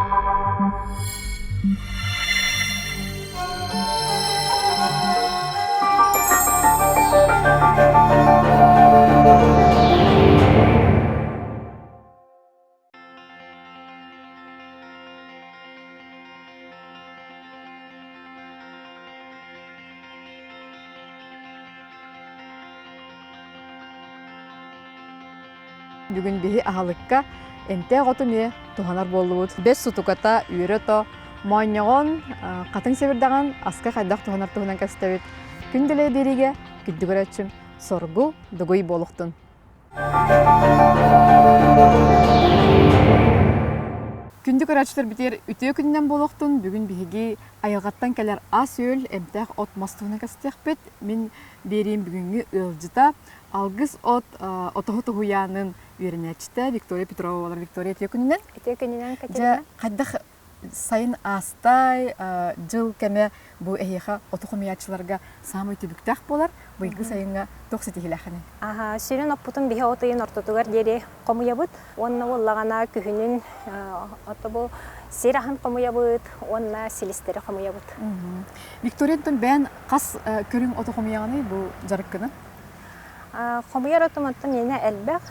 Бүгүн биһи аһылыкка эмтээх оту эмиэ туһанар буоллубут. Бэс сутуката, үөрэ ото, моонньоҕон, хатыҥ сэбирдэҕин аска хайдах туһанар туһунан кэпсэтэбит. Күн дэлэй биэриигэ күндү көрөөччүм соргу дугуй буолуохтун. Күндү көрөөччүлэрбитигэр үтүө күнүнэн буолуохтун. Бүгүн биһиги айылҕаттан кэлэр ас-үөл, эмтээх от-мас туһунан кэпсэтиэхпит. Мин биэриим бүгүҥҥү ыалдьыта Алгыс от отоһут уһуйаанын үөрэнээччитэ Виктория Петрова буолар. Виктория, үтүө күнүнэн. Үтүө күнүнэн, Катерина. Дьэ, хайдах сайын аастай, дьыл кэмэ бу эһиэхэ оту хомуйааччыларга саамай түбүктээх буолар. Быйылгы сайыҥҥа туох ситиһиилээххиний? Аха, сүрүн оппутун биһи от ыйын ортотугар диэри хомуйабыт. Уонна буоллаҕына күһүнүн ото бу сир аһын хомуйабыт уонна силистэри хомуйабыт. Виктория, бэйэн хас көрүҥ оту хомуйаҕыный бу дьарыккынан? Хомуйар отум оттон миэнэ элбэх,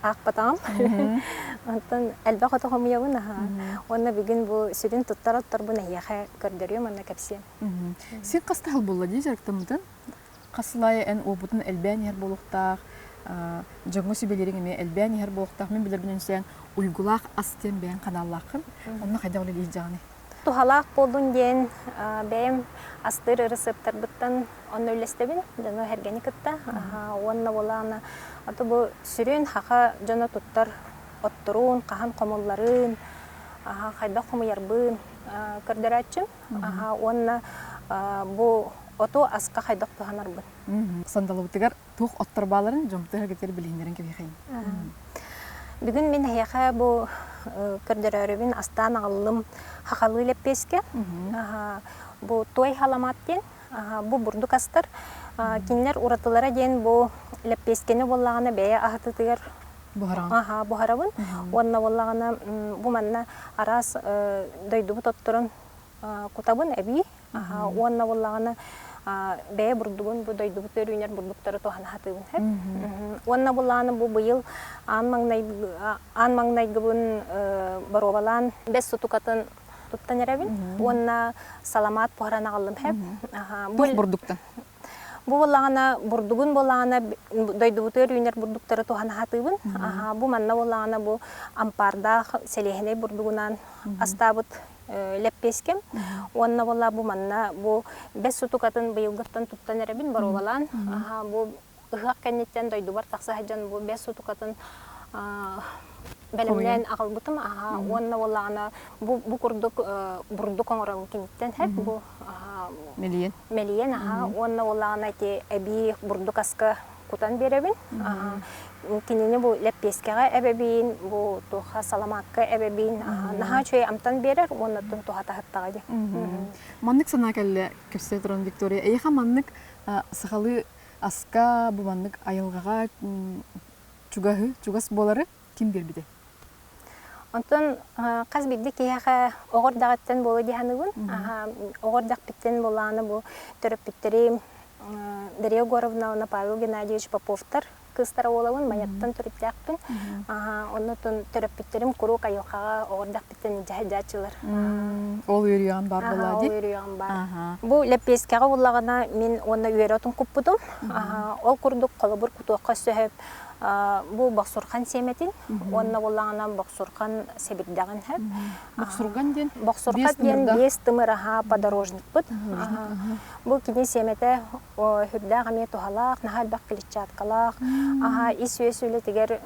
аахпатаҕым. Онтон элбэх оту хомуйабын, уонна бүгүн бу сүрүн туттар отторбун эһиэхэ көрдөрүөм уонна кэпсиэм. Син хас да сыл буолла дии дьарыктаммытын? Хас сыл аайы эн уопутун элбээн иһэр буолуохтаах, дьоҥҥо сүбэлиириҥ эмиэ элбээн иһэр буолуохтаах. Мин билэрбинэн сен уйгулаах ас диэн бэйэҥ ханааллааххын. Онно хайдах үлэлиир дьаҕаный? Туһалаах буоллун диэн бэйэм астыыр ырысыаптарбыттан онно үллэстэбин дьону сэргэни кытта уонна буолаана ото бу сүрүн хаха дьоно туттар отторун хаһан хомулларын хайдах хомуйарбын көрдөрөөччүм уонна бу оту аска хайдах туһанарбын. Сандалыбытыгар туох оттор бааларын дьомту эргитэр билиһиннэрин кэбиэхэйин. Бүгүн мин эһиэхэ бу көрдөрөөрүбүн астаан аҕаллым хахалыы лэппиэскэ. Бу туой халамаат диэн бу бурдук астар. Кинилэр уратылара диэн бу лэппиэскэни буоллаҕына бэйэ аһытытыгар буһарабын. Уонна буоллаҕына бу манна араас дойдубут отторун кутабын эбии. Уонна буоллаҕына бэйэ бурдугун бу дойдубут өрүүнэр бурдуктары туһана сатыыбын сөп. Уонна буоллаҕына бу быйыл аан маҥнай аан маҥнайгыбын боруобалаан бэс сутукатын туттан эрэбин. Уонна саламаат буһаран аҕаллым сөп. Туох бурдуктан? Бу буоллаҕына бурдугун буоллаҕына дойдубутугар үүнэр бурдуктары туһана сатыыбын. Бу манна буоллаҕына бу ампаардаах сэлиэһинэй бурдугунан астаабыт лэппиэскэм уонна буолла бу манна бу бэс сутукатын быйылгыттан туттан эрэбин боруобалаан бу ыһыах кэнниттэн дойдубар тахса сылдьан бу бэс сутукатын бэлэмнээн аҕалбытым уонна буоллаҕына бу бу курдук бурдук оҥорон киниттэн хэп бу мэлийэн мэлийэн аха уонна буоллаҕына ити эбии бурдук аска кутан биэрэбин. Кинини бу лэппиэскэҕэ эбэбиин, бу туохха саламаакка эбэбиин наһаа үчүгэй амтан биэрэр уонна оттон туһата сыттаҕа дии. Маннык санаа кэллэ кэпсээ туран Виктория. Эйиэхэ маннык сахалыы аска, бу маннык айылҕаҕа чугаһы, чугас буолары ким биэрбитэй? Онтон хас биирдии киһиэхэ оҕо эрдэҕиттэн буолуо дии саныыбын. Оҕо эрдэхпиттэн буоллаҕына бу төрөппүттэрим Дария Егоровна уонна Павел Геннадьевич Поповтар кыыстара буолабын, Майаттан төрүттээхпин. Оннотон төрөппүттэрим куруук айылҕаҕа оҕо эрдэхпиттэн илдьэ сылдьааччылар. Ол үөрүйэҕин баар буоллаа дии? Ол үөрүйэҕим баар. Бу лэппиэскэҕэ буллаҕына мин уонна үөрэ отун куппутум. Ол курдук холобур кутуохха сөп бу бохсурхан сиэмэтин уонна буоллаҕына бохсурхан сэбирдэҕин сөп. Бохсурган диэн? Бохсурхан диэн биэс тымыр аһа подорожникпыт. Бу кини сиэмэтэ сүрдээх эмиэ туһалаах, наһаа элбэх клетчаткалаах, аһа ис-үөс үлэтигэр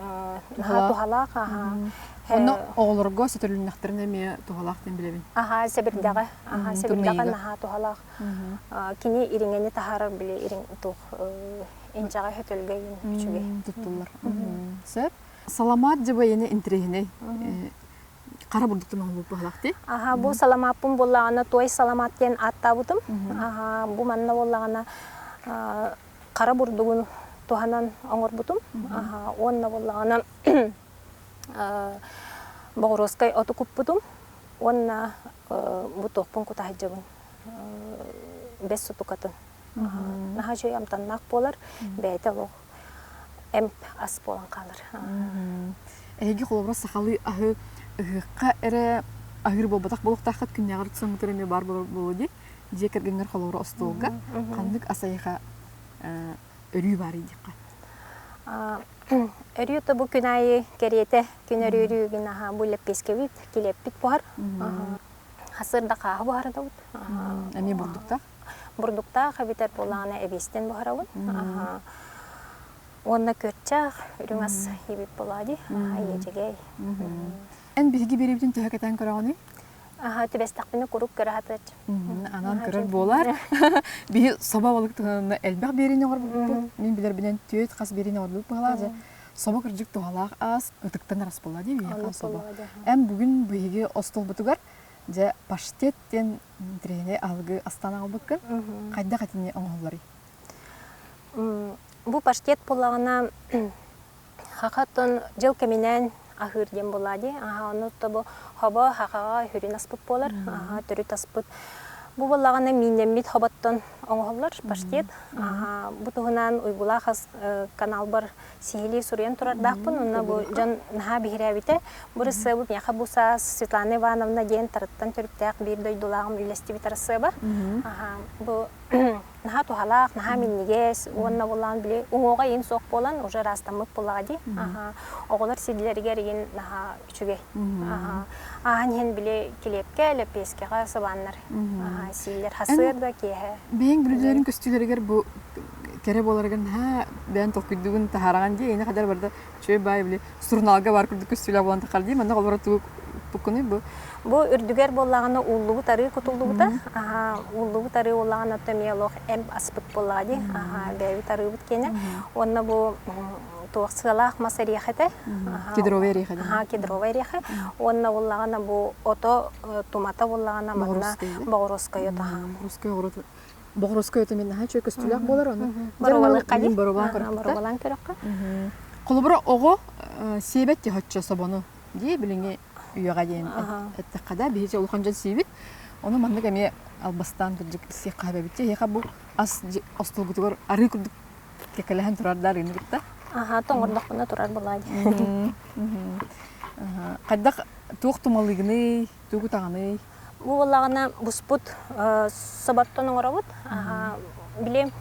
наһаа туһалаах. Онно оҕолорго сөтөлүннэхтэринэ эмиэ туһалаах диэн билэбин. Аһа сэбирдэҕэ, аһа сэбирдэҕэ наһаа туһалаах. Кини ириҥэни таһаарар били ириҥ туох инчэҕэй сөтөлгө үчүгэй. Туттуллар. Сөп. Саламаат дьыбайыны интэриэһинэй хара бурдуктан оҥоһуллубут быһалаах дии. Аха, бу саламааппын буоллаҕына туой саламаат диэн ааттаабытым. Аха, бу манна буоллаҕына хара бурдугун туһанан оҥорбутум. Аха, уонна буоллаҕына боҕуруоскай оту куппутум. Уонна бу туохпун кута сылдьабын бэс сутукатын. Наһаа үчүгэй амтаннаах буолар, бэйэтэ олох эмп ас буолан хаалар. Эһиги холобура сахалыы аһы ыһыахха эрэ аһыыр буолбатах буолуохтааххыт күннээҕи рационҥутугар эмиэ баар буолуо дии. Дьиэ кэргэҥҥэр холобура остуолга ханнык ас эйиэхэ өрүү баарый диэххэ? Өрүү то бу күн аайы кэриэтэ күн өрүүрүүгүн аһа бу лэппиэскэбит, килиэппит буһар. Хасыр да хааһы буһарынабыт. Эмиэ бурдуктаах? Бурдуктаах эбэтэр буоллаҕына эбиэстэн буһарабын. Уонна күөрчэх, үрүҥ ас иибит буолаа дии. Иэдьэгэй. Эн биһиги биэриибитин төһө кэтээн көрөҕүнүй? Аха, түбэстэхпинэ куруук көрө сатыаччы. Анаан көрөр буолар. Биһи собо балык туһунан элбэх биэриини оҥорбуппут. Мин билэрбинэн түөрт хас биэриини оҥордубут быһалаах дьэ. Собо кырдьык туһалаах ас, ытыктан арас буолла дии биһиэхэ собо. Эн бүгүн биһиги остуолбутугар дьэ паштет диэн интэриэһинэй аһылыгы астаан аҕалбыккын. Хайдах итини оҥоһулларый? Бу паштет буоллаҕына Хахатын дьыл кэминэн аһыыр диэн буолаа дии. Аһа, ону тобу хобо хахаҕа хүрүн аспыт буолар. Аһа, төрүт аспыт. Бу буоллаҕына мииннэммит хоботтон оҥоһуллар паштет. Аһа, бу туһунан Уйгулаах ас каналбар сиһилии суруйан турардаахпын. Онно бу дьон наһаа биһирээбитэ. Бу ырысыабы миэхэ бу саас Светлана Ивановна диэн Тарыттан төрүттээх биир дойдулааҕым үллэстибит ырысыаба. Аһа, бу наһаа туһалаах, наһаа минньигэс уонна булаан били уҥуоҕа иин суох буолан уже ыраастаммыт буоллаҕа дии. Оҕолор сидлэригэр иин наһаа үчүгэй. Ааһан иһэн били килиэпкэ, лэппиэскэҕэ сыбааннар сииллэр хасыар да киэһэ. Бэйэҥ бүлүүлэрин көстүүлэригэр бу кэрэ буоларыгар наһаа бэйэн толкуйдугун таһаараҕын дии, эйиэхэ хадар барда үчүгэй баай били сурунаалга баар курдук көстүүлээх буолан тахар дии, манна олоро тугу укпуккунуй бу? Бу үрдүгэр буоллаҕына ууллубут арыы кутуллубута. Аһа, ууллубут арыы буоллаҕына оттон эмиэ олох эмп аспыт буоллаҕа дии. Аһа, бэйэбит арыыбыт киэнэ. Уонна бу туох сыалаах мас эриэхэтэ. Кедровый эриэхэ. Аһа, кедровый эриэхэ. Уонна буоллаҕына бу ото тумата буоллаҕына манна боҕуруоскай ото. Боҕуруоскай оҕуруот. Боҕуруоскай ото мин наһаа үчүгэй көстүүлээх буолар ону. Боруобалыахха дии. Боруобалаан көрөххө. Боруобалаан көрөххө. Холобура оҕо сиэбэт тиһоччо собону дии билиҥҥи үйэҕэ диэн эттэххэ да биһиги улахан дьон сиибит. Ону маннык эмиэ албастаан кырдьык сиэххэ сөп эбит. Эһиэхэ бу ас остуолгутугар арыы курдук кэккэлэһэн турар да арыыны кытта. Аха, тоҥордохпуна турар буолаа дии. Хайдах туох тумалыыгыный, тугу таҕаный? Бу буоллаҕына буспут соботтон оҥоробут. Били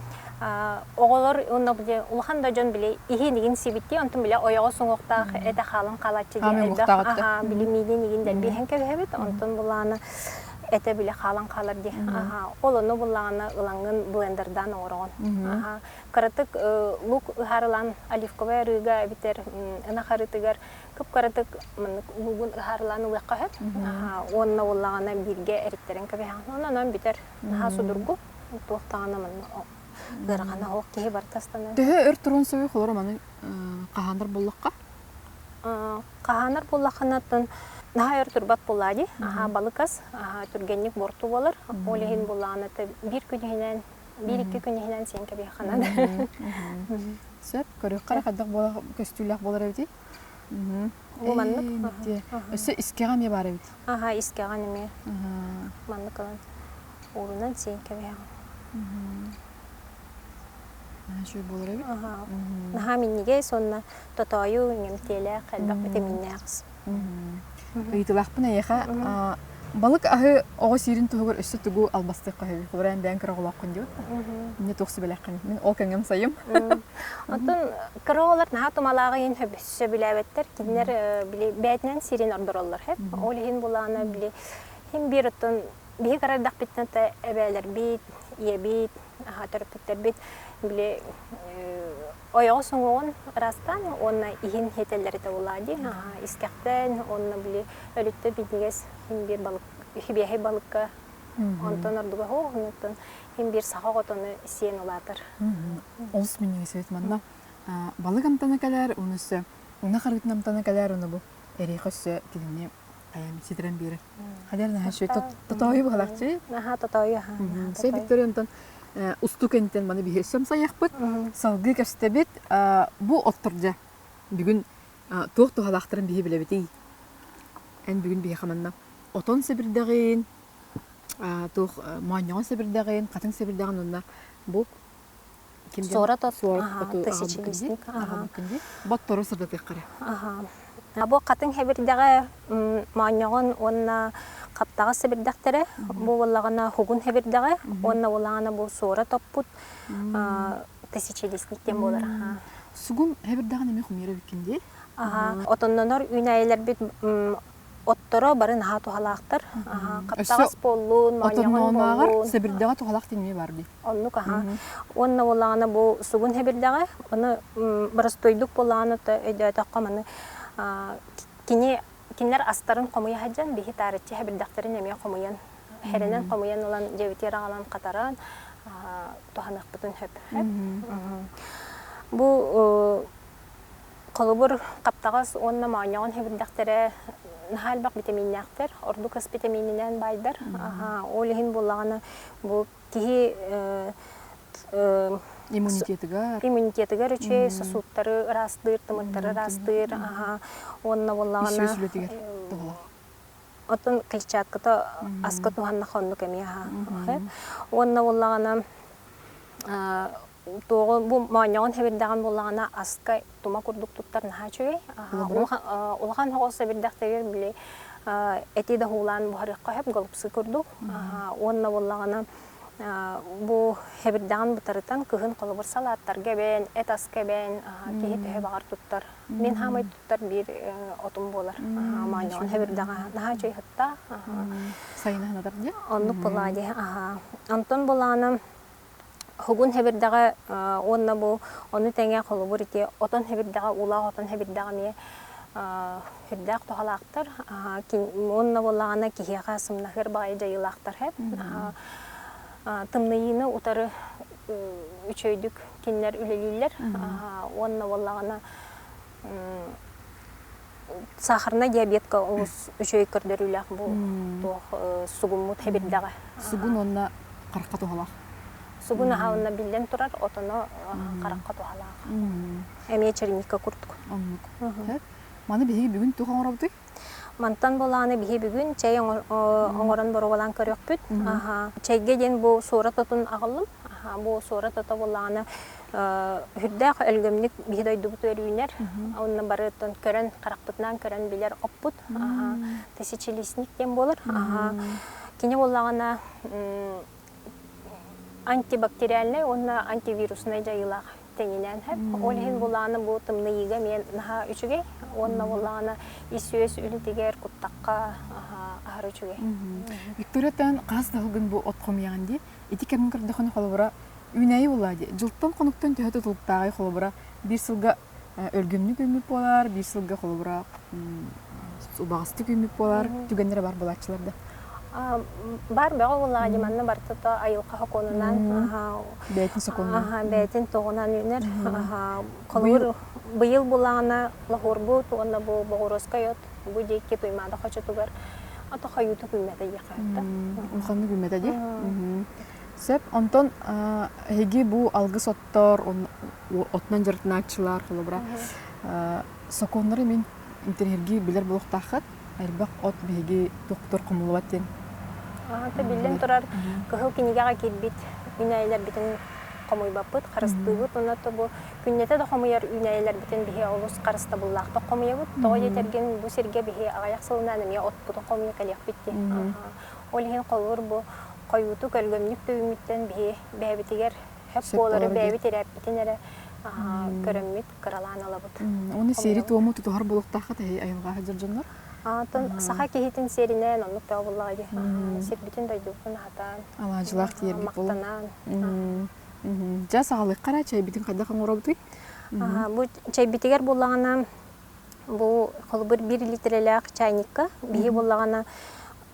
оҕолор уонна били улахан да дьон били иһин игин сибиттии, онтон били ойоҕос уҥуохтаах этэ хаалан хаалааччы диэн элбэх аха били миинин игин дэлби иһэн кэбиһэбит. Онтон булааны этэ били хаалан хаалар дии. Аха ол ону буллаҕына ылаҥҥын блендердаан оҥороҕун. Аха кыратык лук ыһаарылаан оливковай арыыга эбэтэр ынах арыытыгар кып-кыратык маннык луугун ыһаарылаан ылыахха сөп. Уонна буоллаҕына бииргэ эриттэрэн кэбиһэҕин. Онон онон бүтэр. Наһаа судургу. Туох даҕаны манна ыарахана суох киһи барыта астанар. Төһө өр туруон сөбүй холоро маны хаһаанар буоллахха? Хаһаанар буоллаххына оттон наһаа өр турбат буоллаа дии. Аһаа балык ас, аһаа түргэнник буорту буолар. Ол иһин буоллаҕына биир күн иһинэн, биир-икки күн иһинэн сиэн кэбиһэххэ наада. Сөп, көрүөххэ эрэ хайдах буола көстүүлээх буолар эбитий? Бу маннык. Өссө искэҕэ эмиэ баар эбит. Аха, искэҕин эмиэ. Маннык ылан уурунан сиэн кэбиһэҕин. Үчүгэй буолар эбит. Наһаа минньигэс уонна тотоойу, иҥэмтиэлээх, элбэх витаминнээх. Ыйытылаахпын эйиэхэ балык аһы оҕо сиирин туһугар өссө тугу албастыахха сөбүй? Холобура эн бэйэҥ кыра оҕолооххун диэбит да. Инньэ туох сүбэлээххиний? Мин ол кэҥэм сайым. Оттон кыра оҕолор наһаа тумалааҕы иһин сөбүлээбэттэр. Кинилэр били бэйэтинэн сиирин ордороллор. Ол иһин булаана били хим биир оттон биһи кыра эрдэхпитинэ эбээлэрбит, ийэбит, төрөппүттэрбит били ойоҕос уҥуоҕун ыраастаан уонна иһин хиэтэллэр этэ буоллаҕа дии. Искэхтэн уонна били өлүттэ минньигэс хим биир балык хибиэһэй балыкка онтон ордуга суох, онтон хим биир саха оҕотону сиэн улаатар. Олус минньигэс эбит манна. Балык амтана кэлэр, уну өссө ынах арыытын амтана кэлэр, уну бу эриэхэ өссө кинини хайаан ситэрэн биэрэр. Хайар наһаа үчүгэй тотоойу быһалаахчы. Наһаа тотоойу. Сэй Виктория онтон устуу кэнниттэн маны биһи өссө амсайыахпыт. Салгыы кэпсэтэбит. Бу оттордьа бүгүн туох туһалаахтарын биһи билэбитий? Эн бүгүн биһиэхэ манна. отон сэбирдэҕин, туох моонньоҕон сэбирдэҕин, хатыҥ сэбирдэҕин уонна бу ким Суорат от, суорат аха, оту аҕалбыккын дии, тысячелистник, аха. аҕалбыккын дии. Боттору сырдатыахха эрэ. Аха. Бу хатыҥ хэбирдэҕэ моонньоҕон уонна хаптаҕас сэбирдэхтэрэ, бу буоллаҕына хугун хэбирдэҕэ уонна буоллаҕына бу суора топпут тысячелистник диэн буолар. Аха. Сугун хэбирдэҕин эмиэ хомуйар эбиккин дии. Аха. Отоннонор үүнээйилэрбит отторо бары наһаа туһалаахтар. Өссө Хаптаҕас буоллун, моонньоҕон отоннооҕор буоллун. сэбирдэҕэ туһалаах диэн эмиэ баар дии. Оннук аха. Уонна буоллаҕына бу сугун хэбирдэҕэ, ону боростуойдук буоллаҕына то өйдөөтөххө маны кини кинилэр астарын хомуйа сылдьан биһи таарыччы хэбирдэхтэрин эмиэ хомуйан хэрэнэн хомуйан ылан дьиэбитигэр аҕалан хатаран туһаныахпытын сөп. Бу Холобур, хаптаҕас уонна моонньоҕон хэбирдэхтэрэ наһаа элбэх битэмииннээхтэр, ордук ас битэмиининэн баайдар. Ол иһин буоллаҕына бу киһи Иммунитетыгар. Иммунитетыгар үчүгэй, сосудтары ыраастыыр, тымырдары ыраастыыр. Уонна буоллаҕына Үс үлэтигэр туһалаах. Оттон клетчатката аска туһаннах оннук эмиэ аһа. Уонна буоллаҕына туоҕу бу моонньоҕун хэбирдэҕин буоллаҕына аска тума курдук туттар наһаа үчүгэй. Улахан соҕус сэбирдэхтэригэр били эти да уулаан буһарыахха сөп голубцы курдук. Уонна буоллаҕына бу хэбирдэҕин бытарытан кыһын холобур салааттарга эбэн, эт аска эбэн киһи төһө баҕар туттар. Мин хаамай туттар биир отум буолар. Моонньоҕун хэбирдэҕэ наһаа үчүгэй сыттаах. Сайын аһынатар дии. Оннук буолаа дии. Онтон буолаана Хугун хэбирдэҕэ уонна бу ону тэҥэ холобур ити отон хэбирдэҕэ уулаах отон хэбирдэҕэ эмиэ сүрдээх туһалаахтар. Уонна буоллаҕына киһиэхэ сымнаһыар баҕайы дьайыылаахтар һэп. Тымныйыыны утары үчүгэйдик кинилэр үлэлииллэр. Уонна буоллаҕына сахарнай диабетка олус үчүгэй көрдөрүүлээх бу туох сугуммут хэбирдэҕэ. Сугун уонна харахха туһалаах. Сугун аһа уонна биллэн турар отоно харахха туһалаах. Эмиэ черника курдук. Оннук. Маны биһиги бүгүн туох оҥоробутуй? Мантан булааны биһи бүгүн чэй оҥорон боруобалаан көрүөхпүт. Чэйгэ диэн бу суорат отун аҕаллым. Бу суорат ото буоллаҕына үрдээх өлгөмнүк биһи дойдубутугар үүнэр. Онно барыттан көрөн, харахпытынан көрөн билэр оппут. Тысячелистник диэн буолар. Кини буоллаҕына антибактериальнай уонна антивируснай дьайыылаах тэҥинэн сөп. Ол иһин булааны бу тымныйыыга эмиэ наһаа үчүгэй. Уонна буоллаҕына ис-үөс үлэтигэр куттахха аһары үчүгэй. Виктория хас да сылгын бу от хомуйаҕын дии. Ити кэмин көрдөххүнэ холобура үүнээйи буоллаа дии. Дьылтан хонуктан төһө тутулуктааҕый холобура биир сылга өлгөмнүк үүммүт буолар, биир сылга холобура убаҕастык үүммүт буолар түгэннэрэ бар буолааччылар да. Бар бөҕө буоллаҕа дии манна барыта айылҕа сокуонунан бэйэтин сокуонунан бэйэтин туҕунан үүнэр. Холобур быйыл булаҕына лоһуурбут уонна бу боҕуруоскай от бу диэки Туймаада хочотугар ото хойуутук үүммэтэ диэххэ сөп. Улаханнык үүммэтэ дии. Сөп. Онтон эһиги бу алгыс оттор, отунан дьарыктанааччылар, холобура, сокуоннары мин интэриэһиргии билэр буолуохтааххыт. Элбэх от биһиги туохтор хомуллубат диэн. Аата биллэн турар, кыһыл кинигэҕэ киирбит үүнээйилэрбитин хомуйбаппыт, харыстыыбыт. Уонна бу күннэтэ да хомуйар үүнээйилэрбитин биһи олус харыстабыллаахтык хомуйабыт. Тоҕо диэтэргин бу сиргэ биһи аҕыйах сылынан эмиэ отпутун хомуйа кэлиэхпит дии. Ол иһин холобур бу хойуутук өлгөмнүк төгүммүттэн биһи бэйэбитигэр хөп буолары бэйэбит ирээппитин эрэ көрөммүт кыралаан ылабыт. Уонна сиэри-туому тутуһар буолуохтааххыт эһи айылҕа сылдьар дьоннор? Атын саха киһитин сиэринэн оннук бөҕө буоллаҕа дии. Сирбитин дойдубутун аһатан, алаадьылаах тиийэрбит буолуо. Махтанан. Дьэ саҕалыахха эрэ чэйбитин хайдах оҥоробутуй? Бу чэйбитигэр буоллаҕына бу холобур биир литрэлээх чайникка биһи буоллаҕына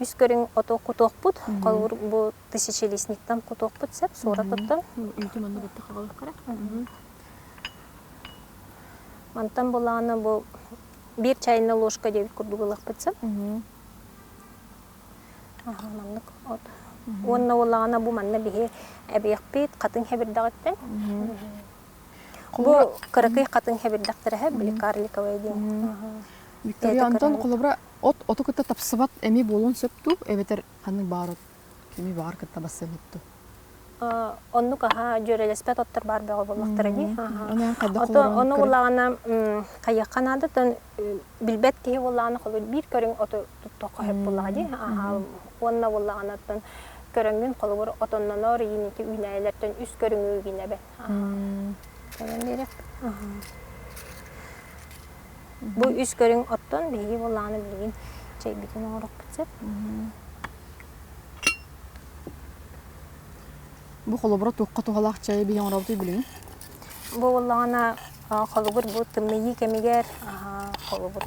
үс көрүҥ оту кутуохпут. Холобур бу тысячелистниктан кутуохпут сөп, суорат оттон. Үүтүн онно баттах хаҕалыахха эрэ. Мантан булааны бу биир чайная ложка диэбит курдук ылыахпыт сөп. Маннык от. Уонна буоллаҕына бу манна биһи эбиэхпит хатыҥ хэбирдэҕиттэн. Бу кыракый хатыҥ хэбирдэхтэрэ били карликовая диэн. Виктория, онтон холобура от оту кытта тапсыбат эми буолуон сөп дуу, эбэтэр ханнык баар от кими баҕар кытта бассыан сөп дуу? Оннук аһа дьүөрэлэспэт оттор баар бөҕө буоллахтара дии. Ону буллаҕына хайыахха наада тон билбэт киһи буоллаҕына холобур биир көрүҥ оту туттуохха сөп буоллаҕа дии. Уонна буоллаҕына оттон көрөҥҥүн холобур отоннонор иинити үүнээйилэртэн үс көрүҥү үүнэбин. Көрөн биэриэхпит. Бу үс көрүҥ оттон биһиги буоллаҕына билигин чэйбитин оҥоруохпут сөп. Бу холобура туохха туһалаах чайы биһи оҥоробутуй билигин? Бу буоллаҕына холобур бу тымныйыы кэмигэр холобур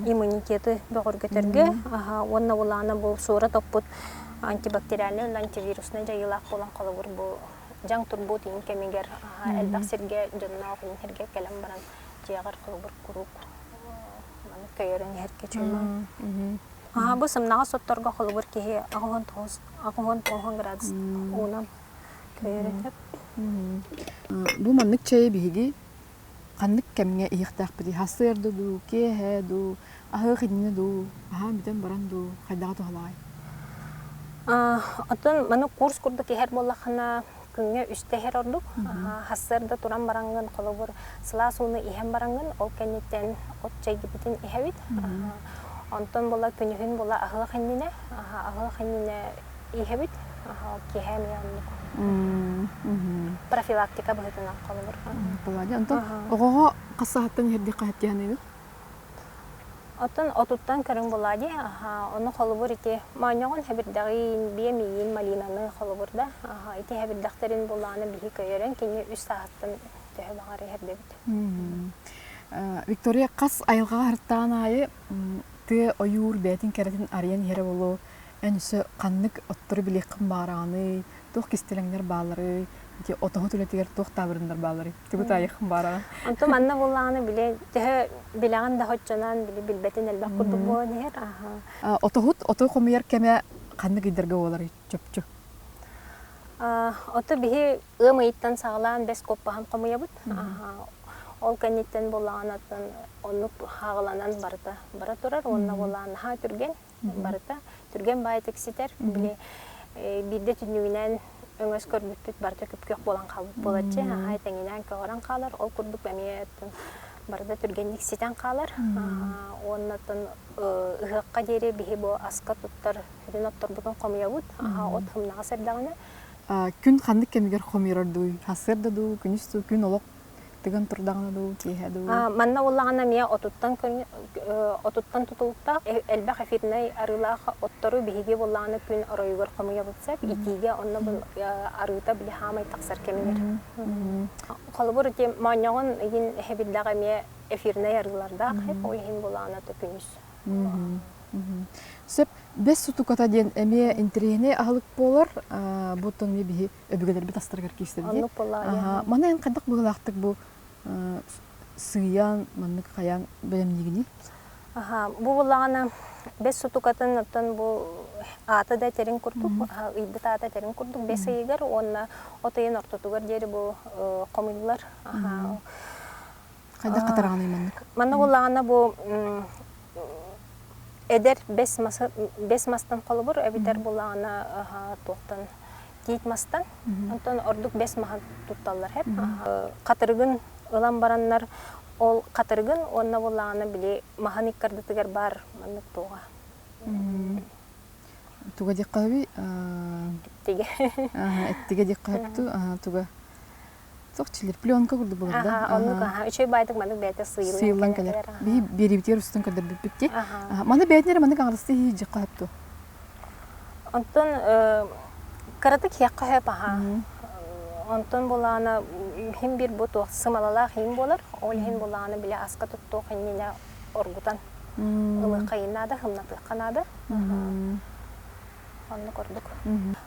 иммунитеты бөҕөргөтөргө уонна улаана бу суора топпут антибактериальнай уонна антивируснай дьайыылаах буолан холобур бу дьаҥ турбут иин кэмигэр элбэх сиргэ дьонноох иин сиргэ кэлэн баран дьиэҕэр холобур куруук маны көйөрөн иһэргэ чөллөөх. Бу сымнаҕас отторго холобур киһи 89 градус уунан көйөрө сөп. Бу маннык чэйи биһиги ханнык кэмҥэ иһиэхтээхпитий? Сарсыарда дуу, киэһэ дуу, аһыах иннинэ дуу, аһаан бүтэн баран дуу, хайдаҕа туһалаай? Оттон маны курс курдук иһэр буоллаххына, күҥҥэ үстэ иһэр ордук. Сарсыарда туран бараҥҥын, холобур, сылаас ууну иһэн бараҥҥын, ол кэнниттэн от чэйгипитин иһэбит. Онтон була күнүһүн була аһыах иннинэ иһэбит. Киэһэ эмиэ оннук. Профилактика быһыытынан холобур. Онтон оҕоҕо хас саһаттан иһэрдиэххэ хэттиһаныыбыт? Оттон отуттан көрүҥ булаа дии. Ону холобур ити моонньоҕун хэбирдэҕин, биэ миин, малинаны холобур да. Ити хэбирдэхтэрин булааны биһи көйөрөн кини үс сааһыттан төһө баҕар иһэрдэбит. Виктория, хас айылҕаҕа һыртаан аайы тыа ойуур бэйэтин кэрэтин арыйан иһэрэ буолуо. Эн өссө ханнык оттору билиэххин баараҕыный, туох кистэлэҥнэр баалларый, ити отоһут үлэтигэр туох таабырыннар баалларый? Тугу таайыаххын баараҕын? Онтон манна буоллаҕына били төһө билэҕин да хоччонон били билбэтин элбэх курдук буолан иһэр. Отоһут оту хомуйар кэмэ ханнык ыйдарга буоларый чопчу? Оту биһи ыам ыйыттан саҕалаан бэс куоппаһын хомуйабыт. Ол кэнниттэн буоллаҕына оттон оннук хааланан барыта бара турар уонна буоллаҕына наһаа түргэн барыта түргэн баайытык ситэр. Били биирдэ түннүгүнэн өҥөс көрбүппүт барыта күп-күөх буолан хаалбыт буолаччы. Аһай тэҥинээн көҕөрөн хаалар. Ол курдук эмиэ барыта түргэнник ситэн хаалар. Уонна оттон ыһыахха диэри биһи бу аска туттар сүрүн отторбутун хомуйабыт. От хымнаҕас эрдэҕинэ. Күн ханнык кэмигэр хомуйар дуу? Сарсыарда дуу, күнүс дуу, күн олох тыган турдаҕына дуу, киэһэ дуу? Манна буоллаҕына эмиэ отуттан тутулуктаах элбэх эфирнэй арыылаах оттору биһиги буоллаҕына күн оройугар хомуйабыт сөп. Итиигэ онно арыыта били хаамай тахсар кэмигэр. Холобур, ити моонньоҕон игин эһэбирдээх эмиэ эфирнэй арыылардаах, ол иһин буоллаҕына күнүс. Сөп. Бэс сутуката диэн эмиэ интэриэһинэй аһылык буолар. Бу оттон эмиэ биһи өбүгэлэрбит астарыгар киирсэр дии. Маны эн хайдах быһыылаахтык бу сыыйан, маннык хайаан бэлэмниигиний? Бу буоллаҕына бэс сутукатын оттон бу аата да этэрин курдук, ыйбыт аата этэрин курдук бэс ыйыгар уонна от ыйын ортотугар диэри бу хомуйуллар. Хайдах хатараҕаный маннык? Манна буоллаҕына бу эдэр бэс мастан холобур эбэтэр буоллаҕына туохтан тиит мастан онтон ордук бэс маһы тутталлар эп хатырыгын ылан бараннар ол хатырыгын уонна буоллаҕына били маһын иккардытыгар баар маннык туоҕа туга диэххэ сөбүй эттигэ эттигэ диэххэ сөптүү туга Туох чилир пленка курдук буолар да? Оннук аха үчүгэй баайдык маннык бэйэтэ сыйыллан Сыйыллан кэлэр. Биһи биэриибитигэр устун көрдөрбүппүт дии. Маны бэйэтин эрэ маннык аҥардастыы иһии дьиэххэ сөп дуо? Онтон кыратык иһиэххэ сөп аха. Онтон булаана иһин биир бу туох сымалалаах иһин буолар. Ол иһин булаана били аска туттуох иннинэ оргутан ылыахха наада, хымнатыахха наада. Оннук ордук.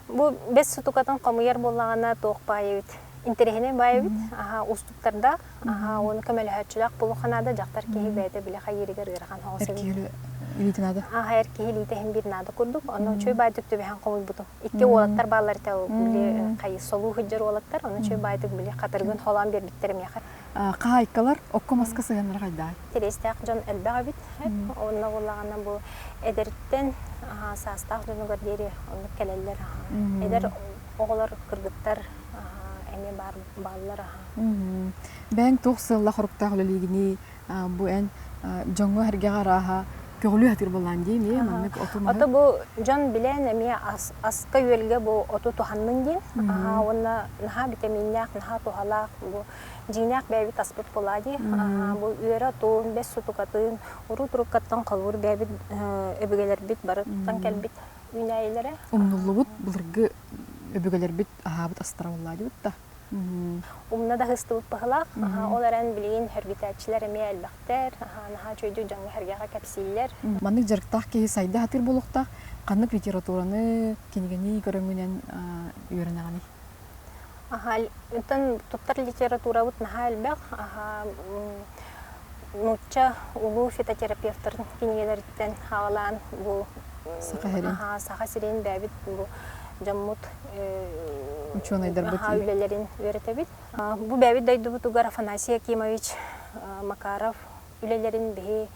Бу бэс сутукатын хомуйар буоллаҕына туох баай эбит? Интэриэһинэй баай эбит. Аха уустуктардаах. Аха уону көмөлөһөөччүлээх буолуохха наада. Дьахтар киһи бэйэтэ билэ хайыырыгар ыарахан соҕус Эр эбит. киһи илиитэ наада. Аха эр киһи илиитэ иһин биир наада курдук. Онно үчүгэй баайдык түбэһэн хомуйбутум. Икки уолаттар бааллар этэ били хайы солуу сылдьар уолаттар. Ону үчүгэй баайдык били хатырыгын холоон биэрбиттэр миэхэ. Хаһаайкалар окко-маска сыһыаннара хайдаҕай? Интэриэстээх дьон элбэх эбит. Онно буоллаҕына бу эдэриттэн саастаах дьонугар диэри оннук кэлэллэр. Эдэр оҕолор, кыргыттар эмиэ баар бааллар. Бэйэҥ туох сыаллаах-соруктаах үлэлиигиний? Бу эн дьоҥҥо-сэргэҕэ арааһа көҕүлүү сатыыр буоллаҕын дии эмиэ маннык оту-маһы. Ото бу дьон билэн эмиэ аска-үөлгэ бу оту туһаннын диэн. Уонна наһаа битэмииннээх, наһаа туһалаах бу дьиҥнээх бэйэбит аспыт буолаа дии. Бу үөрэ отун, бэс сутукатын, урут-уруккаттан холобур бэйэбит өбүгэлэрбит барыттан кэлбит үүнээйилэрэ. Умнуллубут былыргы өбүгэлэрбит аһаабыт астара буоллаа диэбит да. Умна да ыһыстыбыт быһылаах. Ол эрэн билигин сөргүтээччилэр эмиэ элбэхтэр. Наһаа үчүгэйдик дьоҥҥо-сэргэҕэ кэпсииллэр. Маннык дьарыктаах киһи сайда сатыыр буолуохтаах. Ханнык литератураны, кинигэни көрөҥҥүнэн үөрэнэҕиний? Оттон туттар литературабыт наһаа элбэх. Нуучча улуу фитотерапевтарын кинигэлэриттэн аҕалаан бу Саха сирин. Саха сирин бэйэбит бу дьоммут учуонайдарбыт үлэлэрин үөрэтэбит. Бу бэйэбит дойдубутугар Афанасий Акимович Макаров үлэлэрин биһи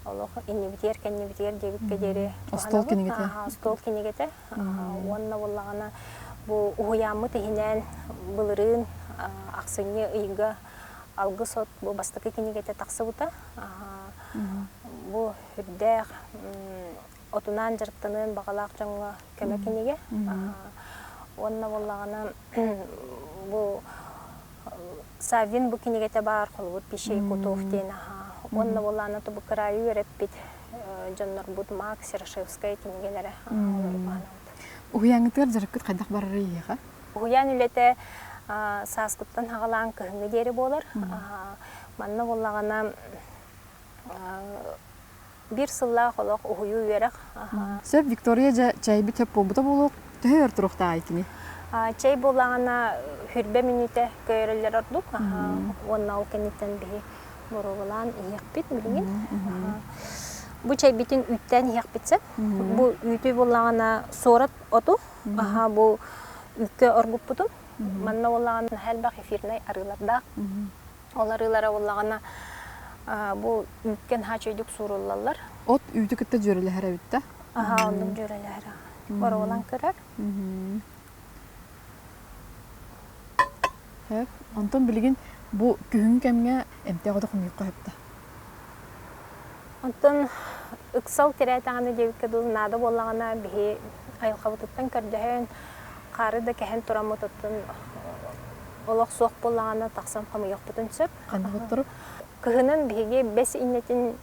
олох иннибитигэр кэннибитигэр диэбиккэ диэри Остуол кинигэтэ. Остуол кинигэтэ. Уонна буоллаҕына бу уһуйааммыт иһинэн былырыын ахсынньы ыйга Алгыс от бу бастакы кинигэтэ тахсыбыта. Бу үрдээх отунаан дьарыктаныан баҕалаах дьоҥҥо көмө кинигэ. Уонна буоллаҕына бу Саввин бу кинигэтэ баар холобур Пищей Кутов диэн уонна буоллаҕына бу кыраайы үөрэппит дьоннорбут Мак Серошевская кинигэлэрэ олору туһанабыт. Уһуйааҥҥытыгар дьарыккыт хайдах барарый эһиэхэ? Уһуйаан үлэтэ сааскыттан саҕалаан кыһыҥҥы диэри буолар. Манна буоллаҕына биир сыллаах олох уһуйуу үөрэх. Сөп, Виктория дьэ чэйбит сөп буолбута буолуох. Төһө өр туруохтааҕый кини? Чэй буоллаҕына хүрбэ мүнүүтэ көйөрөллөр ордук. Уонна ол кэнниттэн биһи боруобалаан иһиэхпит билигин. Бу чэйбитин үүттээн иһиэхпит сөп. Бу үүтү буоллаҕына суорат оту, бу үүккэ оргуппутум. Манна буоллаҕына элбэх эфирнэй арыылардаах. Ол арыылара буоллаҕына бу үүккэ наһаа үчүгэйдик сууруллаллар. От үүтү кытта дьүөрэлэһэр эбит да? Аһаа, оннук дьүөрэлэһэр. Боруолан көрөр. Сөп. Онтон билигин бу күһүҥҥү кэмҥэ эмтээх ото хомуйуохха сөп да? Онтон ыксал тирээтэҕинэ диэбиккэ дылы наада буоллаҕына биһи айылҕабытыттан көрдөһөн хаары да кэһэн тураммыт оттон олох суох буоллаҕына тахсан хомуйуохпутун сөп. Ханна хоттору? Кыһынын биһиги бэс иннэтин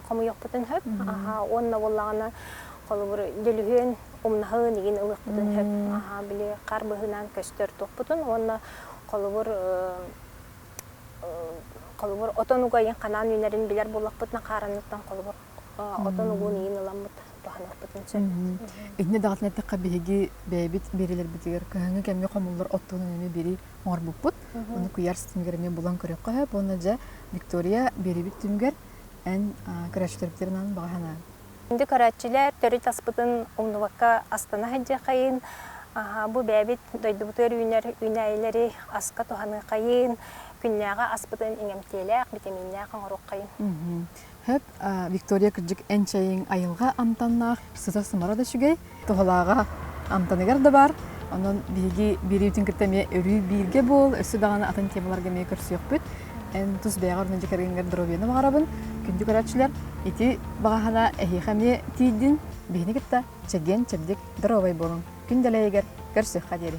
хомуйуохпутун сөп. Уонна буоллаҕына холобур дөлүһүөн умнаһын игин ылыахпытын сөп. Били хаар быһыынан көстөр туохпутун уонна холобур холобур отон угайын ханаан үүнэрин билэр буоллахпытына хааранныттан холобур отон угун иин ыламмыт туһаныахпытын сөп. Инньэ даҕатан эттэххэ биһиги бэйэбит биэриилэрбитигэр кыһыҥҥы кэмҥэ хомуллар оттуунан эмиэ биэрии оҥорбуппут. Ону куйаар ситимигэр эмиэ булан көрүөххэ сөп. Уонна дьэ Виктория биэриибит түмүгэр эн көрөөччүлэрбитигэр баҕа санааҥ. Күндү көрөөччүлэр, төрүт аспытын умнубакка астына сылдьыаххайын, бу бэйэбит дойдубутугар үүнэр үүнээйилэри аска туһаныаххайын, күннээҕи аспытын иҥэмтиэлээх, битэмииннээх оҥоруоххайын. Сөп, Виктория кырдьык эн чэйиҥ айылҕа амтаннаах, сыта-сымара да үчүгэй, туһалааҕа амтаныгар да баар. Онон биһиги биэриибитин кытта эмиэ өрүү бииргэ буол, өссө даҕаны атын темаларга эмиэ көрсүөхпүт. Эн тус бэйэҕэр уонна дьиэ кэргэҥҥэр доруобуйаны баҕарабын. Күндү көрөөччүлэр, ити баҕаһана эһиэхэ эмиэ тиийдин. Биһини кытта чэгиэн-чэбдик, доруобай буолуҥ. Күн дэлэйигэр көрсүөххэ диэри.